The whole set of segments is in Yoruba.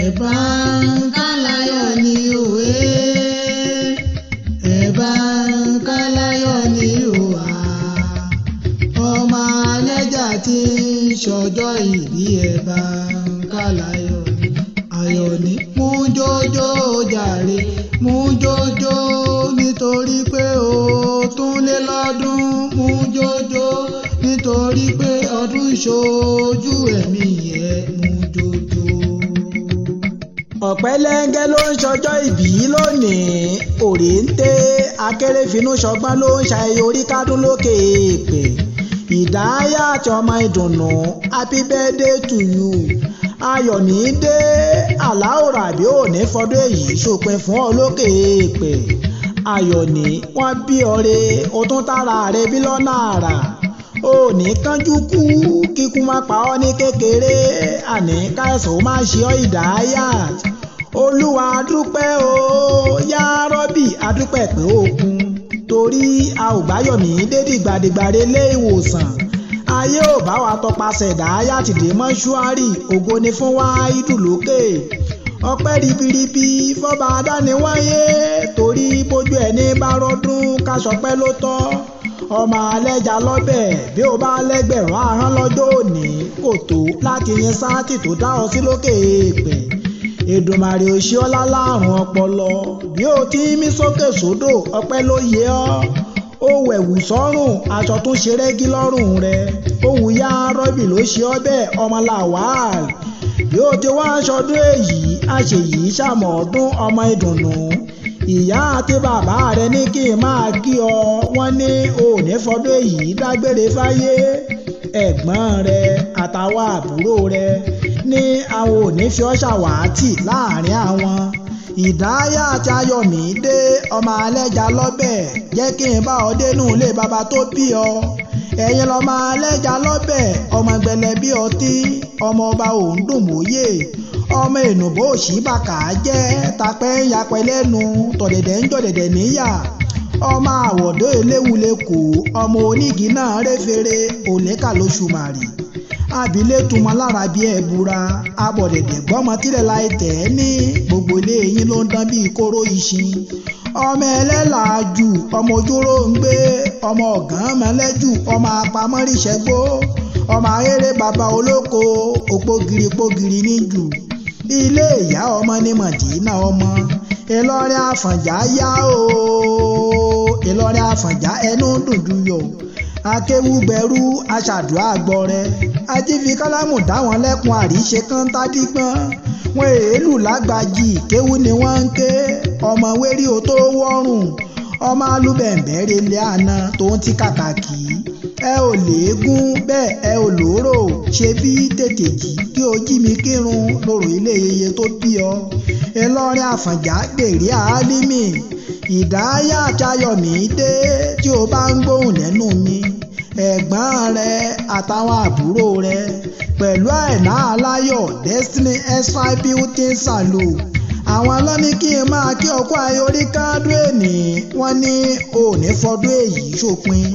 Ẹ̀bá ń kálayọ̀ ní òwe, ẹ̀bá ń kálayọ̀ ní òwà. Ọmọ alẹ́jà tí ń ṣọjọ́ ìbí, ẹ̀bá ń kálayọ̀ ní. Ayọ̀ ní mú jójó jàre, mú jójó nítorí pé ó tún lé lọ́dún, mú jójó nítorí pé ọdún ṣojú ẹ̀mí ẹ̀, mú jójó. Ọ̀pẹ́lẹ́ngẹ́ ló ń ṣọjọ́ ìbí lónìí, òrèǹté akérèfínú ṣọgbọ́n ló ń ṣayẹyẹ orí kádùn lókè èèpẹ̀. Ìdáyà àti ọmọ ìdùnnú, happy birthday to you. Ayọ̀mídé aláòrà bí ò ní fọdún èyí ṣòpin fún ọ lókè èèpẹ̀. Ayọ̀ní wọ́n bí ọrẹ o, tún tára rẹ bí lọ́nà àrà. Ò ní kánjú kú, kíkú má pa ọ́ ní kékeré, àní káìsàn ó má ṣe ọ́. Ìdáyàt, Olúwa dúpẹ́ o, yá rọ́bì adúpẹ́ pé òkun torí a ò gbáyọ̀mí dé dìgbàdìgbà lé ìwòsàn. Ayé ò bá wa tọpasẹ̀ Ìdáyàt dé mọ́ṣúárì. Ògo ni fún Wáídù lókè, ọpẹ́ ribiribi fọba adániwáyé, torí bójú ẹni bá rọ́dún káṣọpẹ́ ló tọ́. Ọmọ alẹ́jà lọ́bẹ̀, bí ó bá lẹ́gbẹ̀rún ahọ́n lọ́jọ́ òní, kò tó láti yin sáàtì tó dá ọ sí lókè èèpẹ̀. Èdùmàrè òṣì ọlá láàrùn ọpọlọ, bí ó ti ń mí sókè sódò, ọpẹ́ ló yẹ ọ́. Ó wẹ̀wù sọ́rùn, aṣọ tó ṣe rẹ́gí lọ́rùn rẹ̀, ó wù yá rọ́bì ló ṣe ọ́ bẹ́ẹ̀. Ọmọ Lawal, bí ó ti wá aṣọdún èyí àṣeyìí ṣàmọ̀ọ́dún, ọmọ ìdùnnú, ìyá àti bàbá rẹ ní kí n máa kí ọ. Wọ́n ní òní fọdún èyí dágbére fáyé. Ẹ̀gbọ́n rẹ àtàwọn àbúrò rẹ ní àwọn òní fi ọ́ ṣàwátì láàrin àwọn. Ìdáyà àti Ayọ̀mídé ọmọ alẹ́jà lọ́bẹ̀, jẹ́ kí n bá ọ dénú ilé bàbá tó bí ọ. Ẹ̀yin lọ́mọ alẹ́jà lọ́bẹ̀, ọmọ gbẹlẹ bí ọtí, ọmọ ọba òun dùn mọ́yè, ọmọ ènùbó òṣì bàkà jẹ́ tapẹ́ ń yapẹ́ lẹ́nu, tọ̀dẹ̀dẹ̀ ń jọ̀dẹ̀dẹ̀ níyà, ọmọ àwọ̀dó eléwulẹ̀ kò, ọmọ onígi náà réfèrè òlékà lóṣù màrì abilé túmọ̀ lára bí ẹ̀bùra abọ̀dẹ̀dẹ̀ gbọ́mọ tílẹ̀ láì tẹ̀ ẹ́ ní. Gbogbo ilé yín ló ń dán bíi kóró ìṣin. Ọmọ ẹlẹ́làájú, ọmọ ojúrò ń gbé, ọmọ ọ̀gán mọ́lẹ́jù, ọmọ apamọ́ríṣẹ́gbó, ọmọ ahéré baba olóko òpógiri pógiri níjù. Ilé ìyá ọmọ ní Mọ̀dínà, ọmọ Ìlọrin Àfọ̀njá yá o. Ìlọrin Àfọ̀njá ẹnu dùn jù yọ, akéwúgbẹrú aṣàdúrà gbọrẹ ajífi kálámù dá wọn lẹ́kun àríṣe kántádigbọ́n wọn èélù lágbàjì, kéwú ni wọ́n ń ké. Ọmọ wérí o tó wọ́rùn, ọmọ alúbẹ̀ǹbẹ̀rẹ̀ lé àná tó ń ti kàkàkì. Ẹ ò léegun bẹ́ẹ̀, ẹ ò lóró ṣe bí tètè jí kí o jí mi kírun lóru ilé yeye tó bí ọ. Ìlọrin Àfọ̀njá gbèrè àálímì. Ìdáyà Ayọ̀mídé, tí o bá ń gbóhùn lẹ́nu mi, ẹ̀gbọ́n rẹ àtàwọn àbúrò rẹ pẹ̀lú Àìná Aláyọ̀, Destiny Extra Beauty Salon, àwọn lọ́ní kí n máa kí ọkọ ayọ̀rí kádùn èní. Wọ́n ní òní fọdún èyí ṣòpin.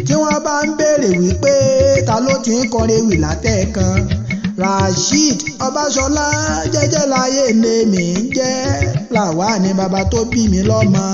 Tí wọ́n bá ń béèrè wípé ta ló ti ń kọrin ewì látẹ̀ẹ̀kan, Rasheed Ọbaṣọlá jẹ́jẹ́ láyé lèmi ń jẹ́. Làwa ni bàbá tó bí mi lọ́mọ.